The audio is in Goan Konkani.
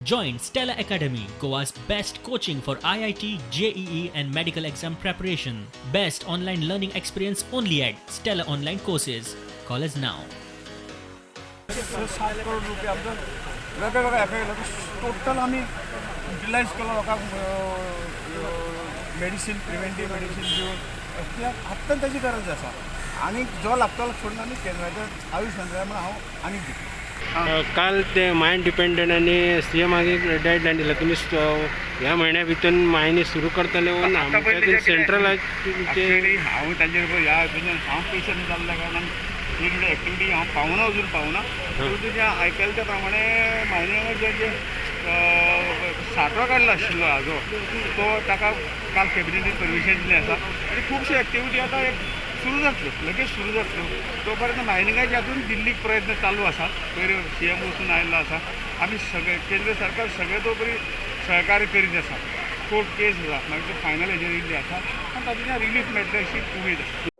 Join Stella Academy, Goa's best coaching for IIT, JEE, and medical exam preparation. Best online learning experience only at Stella Online Courses. Call us now. 6-7 crore रुपया आमचो वेगळे वेगळे एफेक्ट टोटल आमी युटिलायज केलो लोकांक मेडिसीन, प्रिवेंटीव मेडिसीन दिवन. कित्याक आत्तां ताची गरज आसा आनी जो लागतलो सोडून आमी केंद्राच्या आयुश मंत्र्या म्हण हांव आनीक दितलो. काल ते मायन डिपेंडंट आनी सी एम एक डेडलायन दिला, तुमी ह्या म्हयन्या भितर मायनी सुरू करतले वो ना? म्हणजे सेंट्रल ऍक्च्युअली हांव तांचेर ह्या हातूंतल्यान हांव पेशंट जाल्ल्या कारणान डे टू डे एक्टिविटी हांव पावना, अजून पावना. पूण तुजें आयकल्या त्या प्रमाणे मायनिंगाचे जे जे सांठो काडलो आशिल्लो हाजो, तो ताका काल कॅबिनेटीन परमिशन दिल्लें आसा आनी खुबश्यो एक्टिविटी आतां एक सुरू जातल्यो, लगेच सुरू जातल्यो. तो पर्यंत मायनिंगाच्या हातून दिल्लीक प्रयत्न चालू आसा. पयर सी एम वचून आयिल्लो आसा. आमी सगळे केंद्र सरकार सगळे तो बरी सहकार्य करीत आसा. कोर्ट केस आसा, मागीर तो फायनल हेजेर येयल्ली आसा आनी तातूंतल्यान रिलीफ मेळटलें अशी उमेद आसा.